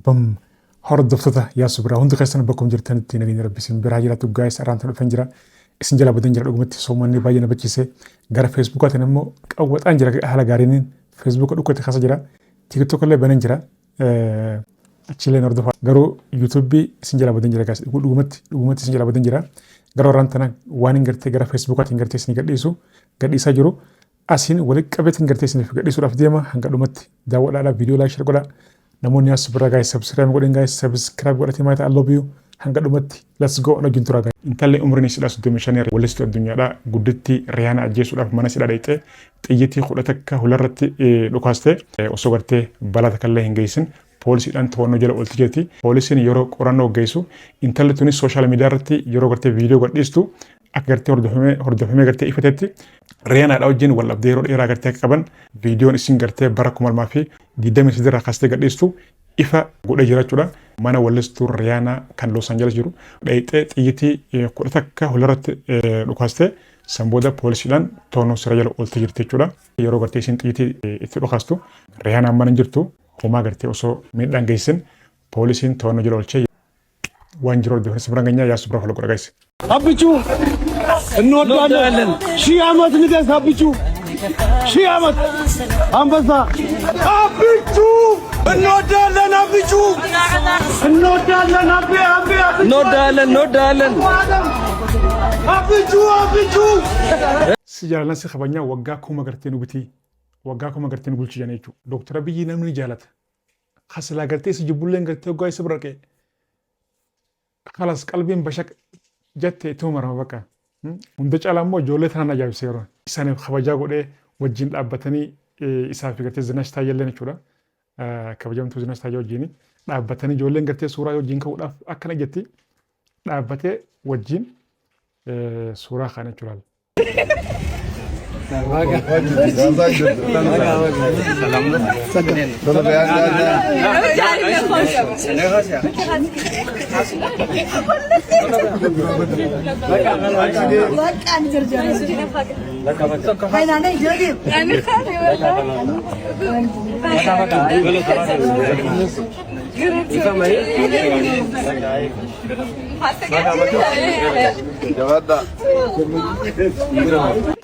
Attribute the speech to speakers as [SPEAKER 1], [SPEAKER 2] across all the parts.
[SPEAKER 1] Bam hordoftoota Yaasuu biraa hundi keessan bakkuma jirtanitti nageenya rabbi isin biraa jiraatu. Guys, arraan tan dhufan jira, isin jala badan jira. Dhugumatti soomanni baay'ee na bachiise. Gara Feesbuukaatiin immoo qawwaxaan jira, haala gaariin Feesbuuka dhukkatti kaasa jira, TikTok illee banan jira, achiillee hordofaa. Garuu yuutuubii isin jala badan jira guys, dhugumatti dhugumatti isin jala badan jira. Gara warraan tana waan hin gartee gara Feesbuukaatiin gartee isin gadhiisu gadhiisaa jiru asiin walitti qabeetiin gartee isiniif gadhiisuudhaaf deema. Hanga dhumatti daawwadhaadha. Viidiyoo like, share godhaa. Namoonni as bira guys subscribe godhin, guys subscribe godhatee maayita. I love you. Hanga dhumatti let's go, wajjin tura guys. Intalli umriin isiidha 35, wallistuu addunyaadha gudditti Riyaana ajjeesuudhaaf mana sidha dhayxee xiyyitii 11 hularratti dhukaaste osoo gartee balaa takkallee hin geessin poolisiidhaan to'annoo jala oolti jirti. Poolisiin yeroo qorannoo geessu intalli tunis social media irratti yeroo gartee viidiyoo gadhiistu akka gartee hordofamee hordofamee gartee ifatetti Riyaanaadha wajjin wal dhabdee yeroo dheeraa gartee akka qaban viidiyoon isin gartee bara 2023 irraa kaastee gadhiistu ifa godhee jira jechuudha. Mana wallistuu Riyaanaa kan Los Angeles jiru dhayxee xiyyitii 11 hularratti dhukaaste, san booda poolisiidhaan to'annoo seera jala ooltee jirti jechuudha. Yeroo gartee isin xiyyitii itti dhukaastu Riyaanaan mana hin jirtu. Homaa gartee osoo miidhaan geessisin poolisiin to'annoo jala oolchee waan jiru hordofanii sibiran ganyaa Yaasuu bira follow godha guys.
[SPEAKER 2] አብቹ እንወዳለን። ሺህ ዓመት ንገስ አብቹ፣ ሺህ ዓመት አንበሳ አብቹ እንወዳለን። አብቹ እንወዳለን። አቤ አቤ አብቹ
[SPEAKER 3] እንወዳለን እንወዳለን።
[SPEAKER 2] አብቹ አብቹ።
[SPEAKER 1] Si jaalallan si kabajnaa, waggaa 1000 gartee nu bitii, waggaa 1000 gartee nu bulchi jedhan jechuudha. Dooktar Abiyyi namni jaalata. Kasilaa gartee si jibbulleen gartee waggaa isa bira dhaqee kalas qalbiin bashaq jette ittuma marama bakka. Hunda caalaa immoo ijoollee tanaan ajaa'ibse, yeroo isaaniif kabajaa godhee wajjin dhaabbatanii isaa fi gartee Zinash Taayyelleen jechuudha. Kabajamtuu Zinash Taayyee wajjin dhaabbatanii ijoolleen gartee suuraa wajjin ka'uudhaaf akkana jetti dhaabbatee wajjin suuraa kaan jechuudha.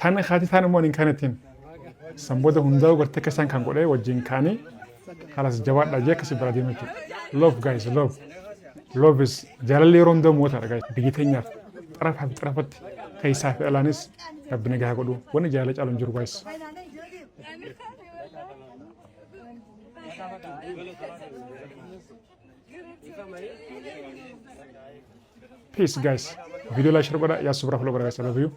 [SPEAKER 1] Tan haati taan immoo hin kaanettiin. San booda hundaa'uu gartee akka isaan kan godhee wajjin kaanii kalas jabaadha jee akkasii bira deema jechuudha. Love guys, love. Love is jaalalli yeroo hundaa mootaadha guys. Biyya teenyaaf xarafaa fi xarafatti keessaa fi alaanis rabbi nagaa godhu. Wanni jaalala caalu hin jiru guys. Peace guys. Video like, share godha. Yaasuu bira follow godha guys. I love you.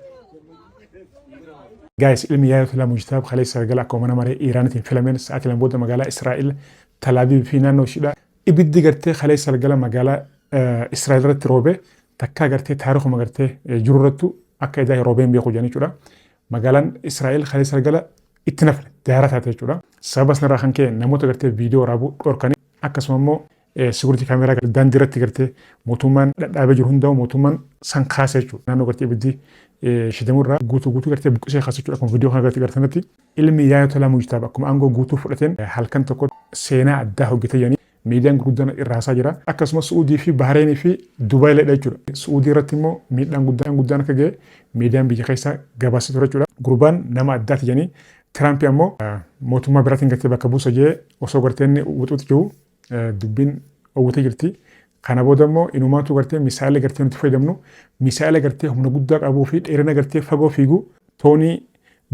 [SPEAKER 1] Guys, ilmi Yaayatullah Mujtaab kaleessa galgala akkuma mana maree Iiraanitiin filameen sa'aatii 2 booda magaalaa Israa'el Talaabiib fi naannoo ishiidha. Ibiddi gartee kaleessa galgala magaalaa Israa'el irratti roobe takkaa gartee taarikuma gartee jiru irrattu akka idaa roobeen beeku jedhan jechuudha. Magaalaan Israa'el kaleessa galgala itti nafne daaraa taate jechuudha. Sababa sanarraa kan ka'e namoota gartee viidiyoo waraabuu dhorkanii, akkasuma immoo security kaameeraa daandii irratti gartee mootummaan dhadhaabee jiru hundaa'u mootummaan san kaase jechuudha. Naannoo gartee ibiddi shidamu irraa guutuu guutuu gartee buqqisee kaase jechuudha. Akkuma viidiyoo kana gartee gartanitti ilmi Yaayatolaa Mujtaab akkuma aangoo guutuu fudhateen halkan tokko seenaa addaa hojjetee jedhanii miidiyaan gurguddaan irraa haasaa jira. Akkasumas Su'uudii fi Bahareenii fi Dubaay illee jechuudha. Su'uudii irratti immoo miidhaan guddaan guddaan akka ga'e miidiyaan biyya keessaa gabaasee ture jechuudha. Gurbaan nama addaati jedhanii Tiraampi ammoo mootummaa biraatiin gartee bakka buusa jee osoo gartee inni wuxuuxi jiru dubbiin owwitee jirti. Kana booda immoo inumaatu gartee misaa'ila gartee nuti fayyadamnu misaa'ila gartee humna guddaa qabuu fi dheerina gartee fagoo fiigu toonii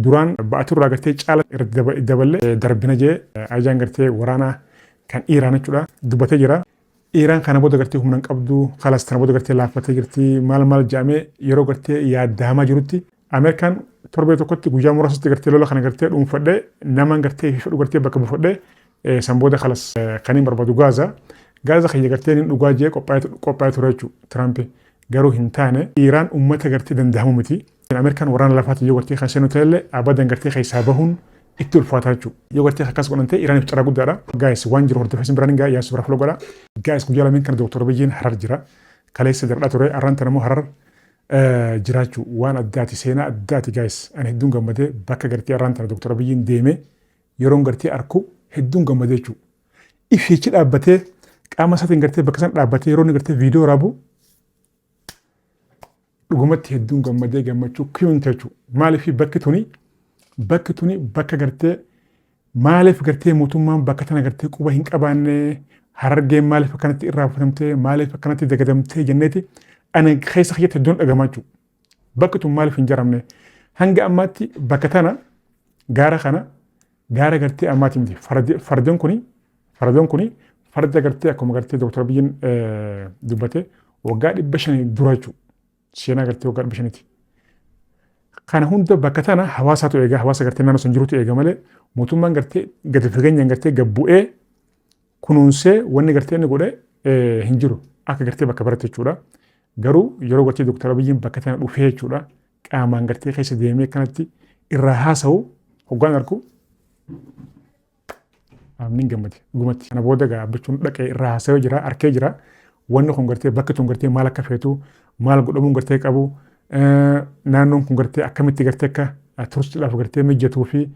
[SPEAKER 1] duraan ba'aturraa gartee caala irratti daballee darbina jee ajajaan gartee waraanaa kan Iiraan jechuudha dubbatee jira. Iiraan kana booda gartee humna hin qabdu, kalas kana booda gartee laaffatee jirti, maal maal jedhamee yeroo gartee yaaddaamaa jirutti Ameerikaan torbee tokkotti guyyaa muraasatti gartee lola kana gartee dhuunfadhee naman gartee fedhu gartee bakka buufadhee san booda kalas kan hin barbaadu Gaaza. Gaaza kiyya gartee hin dhugaa jee qophaa'ee ture jechuudha Tiraampi. Garuu hin taane. Iiraan uummata gartee danda'amu miti. Ameerikaan waraana lafaatiin yoo gartee kan seenu ta'ellee abadan gartee keessaa bahuun itti ulfaataa jechuudha. Yoo gartee akkas godhan ta'e Iraaniif carraa guddaadha. Guys, waan jiru hordofee isin biraan hin ga'a, Yaasuu bira follow godha. Guys, guyyaa lameen kana Dooktor Abiyyiin Harar jira. Kaleessa dardhaa ture, arraan tana immoo Harar jiraachuu waan addaati, seenaa addaati guys. Ani hedduun gammadee bakka gartee arraan tana Dooktor Abiyyiin deemee yeroon gartee arku hedduun gammadee jechuudha. Ifiichi dhaabbatee Qaama isaatiin gartee bakka san dhaabbatee yeroo inni gartee viidiyoo waraabu dhugumatti hedduun gammadee gammachuu kiyuun jechuudha. Maaliif bakki tuni bakka gartee maaliif gartee mootummaan bakka tana gartee quba hin qabaanne, Harargeen maaliif akkanatti irraanfatamtee, maaliif akkanatti dagadamtee jenneeti ani keessa kiyyatti hedduun dhagamaa jechuudha. Bakki tun maaliif hin jaramne? Hanga ammaatti bakka tana, gaara kana, gaara gartee ammaati miti. Fardoon kuni farda gartee akkuma gartee Dooktar Abiyyiin dubbate waggaa 500 dura jechuudha. Seenaa gartee waggaa 500ti. Kana hunda bakka tana hawaasaatu eega, hawaasa gartee naannoo san jirutu eega malee mootummaan gartee gadi fageenyaan gartee gabbu'ee kunuunsee wanni gartee inni godhe hin jiru akka gartee bakka baratte jechuudha. Garuu yeroo gartee Dooktar Abiyyiin bakka tana dhufee jechuudha, qaamaan gartee keessa deemee kanatti irraa haasa'u hoggaan argu amni gammade dhugumatti. Kana booda gaa abbichuun dhaqee irraa haasa'ee jira, arkee jira. Wanni kun gartee bakki tun gartee maal akka feetu, maal godhamuun gartee qabu, naannoon kun gartee akkamitti gartee akka turistiidhaaf gartee mijatuu fi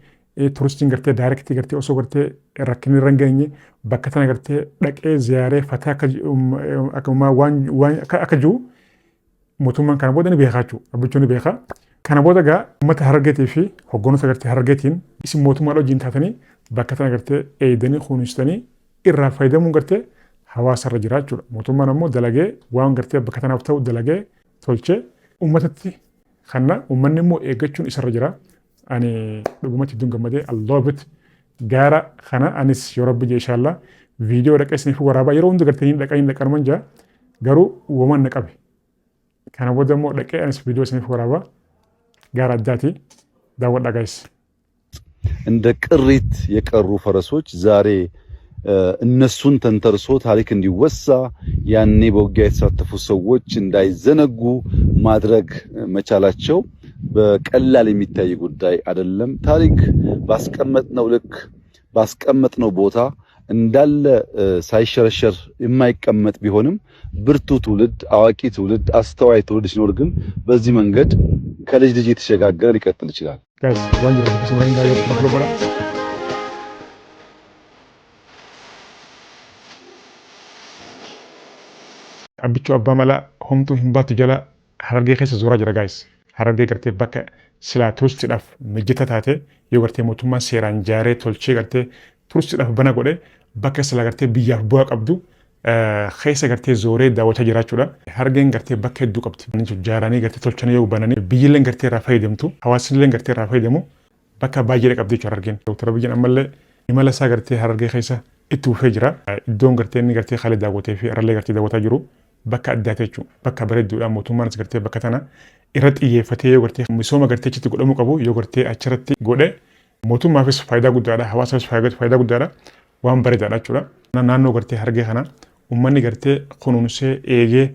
[SPEAKER 1] turistiin gartee direct gartee osoo gartee rakkinni irra hin geenye bakka tana gartee dhaqee ziyaaree fataa akka waan akka jiru mootummaan kana booda ni beekaa jechuudha. Abbichuun ni beekaa. Kana booda gaa uummata Harargeetii fi hogganoota gartee Harargeetiin isin mootummaadha wajjin taatanii bakka tana gartee eegdanii kunuunsitanii irraa fayyadamuun gartee hawaasa irra jira jechuudha. Mootummaan ammoo dalagee waan gartee bakka tanaaf ta'u dalagee tolchee uummatatti kanna, uummanni immoo eeggachuun isarra jira. Ani dhugumatti hedduun gammadee, I love it. Gaara kana anis yoo Rabbi jee inshallah viidiyoo dhaqee isiniif waraabaa. Yeroo hunda gartee hin dhaqaa hin dhaqanuman jaa, garuu uumamaan na qabe. Kana booda immoo dhaqee anis viidiyoo isiniif waraabaa. Gaara addaati. Daawwadhaa, guys.
[SPEAKER 3] እንደ ቅሪት የቀሩ ፈረሶች ዛሬ እነሱን ተንተርሶ ታሪክ እንዲወሳ፣ ያኔ በውጊያ የተሳተፉ ሰዎች እንዳይዘነጉ ማድረግ መቻላቸው በቀላል የሚታይ ጉዳይ አይደለም። ታሪክ ባስቀመጥነው ልክ ባስቀመጥነው ቦታ እንዳለ ሳይሸረሸር የማይቀመጥ ቢሆንም ብርቱ ትውልድ፣ አዋቂ ትውልድ፣ አስተዋይ ትውልድ ሲኖር ግን በዚህ መንገድ ከልጅ ልጅ የተሸጋገረ ሊቀጥል ይችላል።
[SPEAKER 1] Guys, waan jiru dubbisuu hin gaayoo bakka godha. Abbichuu abbaa malaa homtuu hin baattu jala Harargee keessa suuraa jira, guys. Harargee gartee bakka silaa turistiidhaaf mijata taate, yoo gartee mootummaan seeraan jaaree tolchee gartee turistiidhaaf bana godhe, bakka silaa gartee biyyaaf bu'aa qabdu keessa gartee zooree daawwachaa jira jechuudha. Harargeen gartee bakka hedduu qabdi. Jaaranii gartee tolchanii yoo bananii biyyilleen gartee irraa fayyadamtu, hawaasnillee gartee irraa fayyadamu, bakka baay'ee qabdi jechuudha Harargeen. Dooktar Abiyyiin ammallee imala isaa gartee Harargee keessa itti fufee jira. Iddoon gartee inni gartee Khalid daawwatee fi Hararlee gartee daawwataa jiru bakka addaati jechuudha. Bakka bareedduudha. Mootummaanis gartee bakka tana irra xiyyeeffatee yoo gartee misooma gartee achitti godhamuu qabu yoo gartee achirratti godhe mootummaafis faayidaa guddaadha. Hawaasaafis faayidaa guddaadha. Waan bareedaadha jechuudha. Naannoo gartee Harargee kana uummanni gartee kunuunsee eegee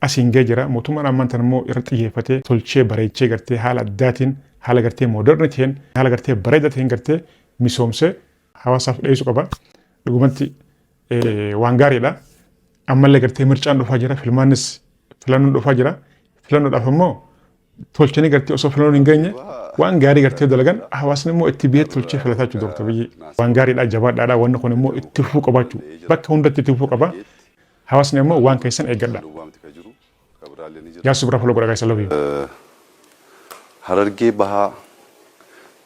[SPEAKER 1] asiin gahee jira. Mootummaan ammaan tana immoo irra xiyyeeffatee tolchee bareechee gartee haala addaatiin, haala gartee modern ta'een, haala gartee bareedaa ta'een gartee misoomsee hawaasaaf dhiyeessuu qaba. Dhugumatti waan gaariidha. Ammallee gartee mircaan dhufaa jira. Filmaannis filannoon dhufaa jira. Filannoodhaaf immoo tolchanii gartee osoo filannoon hin geenye waan gaarii gartee dalagan, hawaasni immoo itti biyya tolchee filataa jechuudha. Dooktar Abiyyi waan gaariidha, jabaadhaadha. Wanni kun immoo itti fufuu qabaachuu, bakka hundatti itti fufuu qaba. Hawaasni immoo waan keessan eeggadha. Yaasuu bira follow godha, guys, love you.
[SPEAKER 3] Harargee Bahaa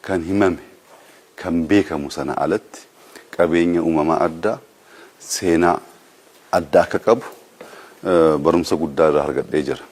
[SPEAKER 3] kan himame kan beekamu sana alatti qabeenya uumamaa addaa, seenaa addaa akka qabu barumsa guddaa irraa argadhee jira.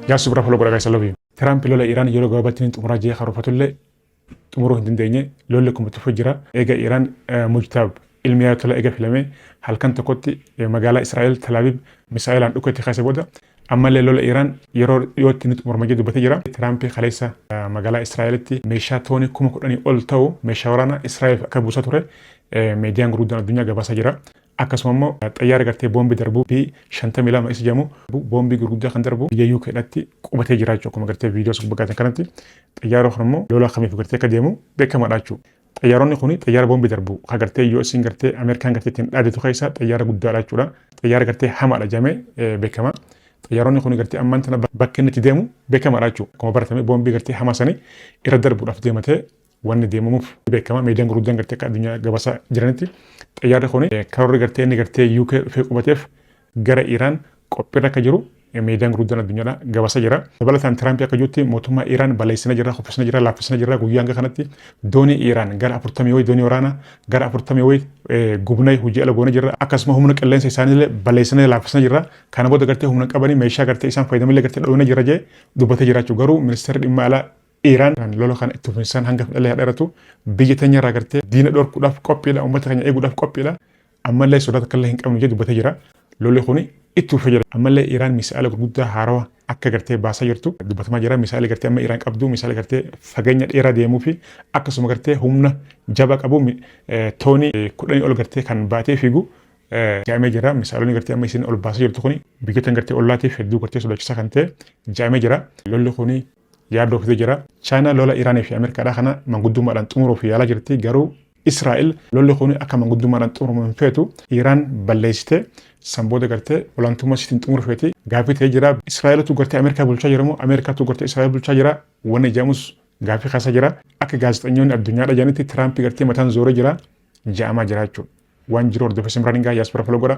[SPEAKER 1] Jaarsi bira follow godha guys, I love you. Tiraamp lola Iraan yeroo gabaabatti ni xumuraa jee karoorfatullee xumuruu hin dandeenye. Lolli kun itti fufee jira. Eega Iraan Mujtaab ilmi Ayatollah eega filamee halkan tokkotti magaalaa Israa'el Tel Aviv misaa'ilaan dhukkee kaase booda ammallee lola Iraan yeroo dhiyootti ni xumurama jee dubbatee jira. Tiraamp kaleessa magaalaa Israa'elitti meeshaa toonii 10,000 ol ta'u meeshaa waraanaa Israa'eliif akka buusaa ture miidiyaan gurguddaan addunyaa gabaasaa jira. Akkasuma immoo xayyaara gartee boombii darbu B-52 isa jedhamu boombii gurguddaa kan darbu biyya UK dhatti qubatee jira jechuudha. Akkuma gartee viidiyoo gubbaa kanatti xayyaara kun immoo lola kamiif gartee akka deemu beekamaadha jechuudha. Xayyaaronni kun xayyaara boombii darbu kan gartee US gartee Ameerikaan gartee ittiin dhaadatu keessaa xayyaara guddaadha jechuudha. Xayyaara gartee hamaadha jedhamee beekama. Xayyaaronni kun gartee ammaan tana bakka inni itti deemu beekamaadha jechuudha. Akkuma baratame boombii gartee hamaa sanii irra darbuudhaaf deematee wanni deemamuuf beekama. Miidiyaan gurguddaan gartee akka addunyaa gabaasaa jiranitti xayyaarri kun karoorri gartee inni gartee UK dhufee qubateef gara Iraan qophiirra akka jiru miidiyaan gurguddaan addunyaadha gabaasaa jira. Dabalataan Tiraamp akka jirutti mootummaa Iraan balleessina jira, kuffisna jira, laaffisna jira. Guyyaa hanga kanatti doonii Iraan gara 40 wayii, doonii waraanaa gara 40 wayii gubnee hojii ala goone jirra. Akkasuma humna qilleensa isaaniillee balleessina laaffisna jirra. Kana booda gartee humna qabanii meeshaa gartee isaan fayyadamallee gartee dhoowina jira jee dubbatee jiraachuu. Garuu ministeerri dhimma alaa Iraan lola kana itti fufinsaan hanga fedhallee haa dheeratu, biyya teenya irraa gartee diina dhorkuudhaaf qophiidha, uummata keenya eeguudhaaf qophiidha, ammallee sodaa takka illee hin qabnu jee dubbatee jira. Lolli kuni itti fufee jira. Ammallee Iraan misaa'ila gurguddaa haarawaa akka gartee baasaa jirtu dubbatamaa jira. Misaa'ila gartee amma Iraan qabdu misaa'ila gartee fageenya dheeraa deemuu fi akkasuma gartee humna jabaa qabu toonii 10 ol gartee kan baatee fiigu jedhamee jira. Misaalonni gartee amma isin ol baasaa jirtu kuni biyyoota gartee ollaatiif hedduu gartee sodaachisaa kan ta'e jedhamee jira. Lolli kuni yaaddoo fidee jira. Chaayinaa lola Iraanii fi Ameerikaadhaa kana manguddummaadhaan xumuruuf yaalaa jirti. Garuu Israa'el lolli kun akka manguddummaadhaan xumuramu hin feetu. Iraan balleessitee san booda gartee olaantummaa isiitiin xumuru feeti. Gaaffii ta'ee jira. Israa'eltu gartee Ameerikaa bulchaa jira moo Ameerikaatu gartee Israa'el bulchaa jira? Wanni jedhamus gaaffii kaasaa jira. Akka gaazexeessitoonni addunyaadha jedhanitti Tiraamp gartee mataan zooree jira jedhamaa jira jechuudha. Waan jiru hordofee simraan hin gahaa yaas bira follow godha.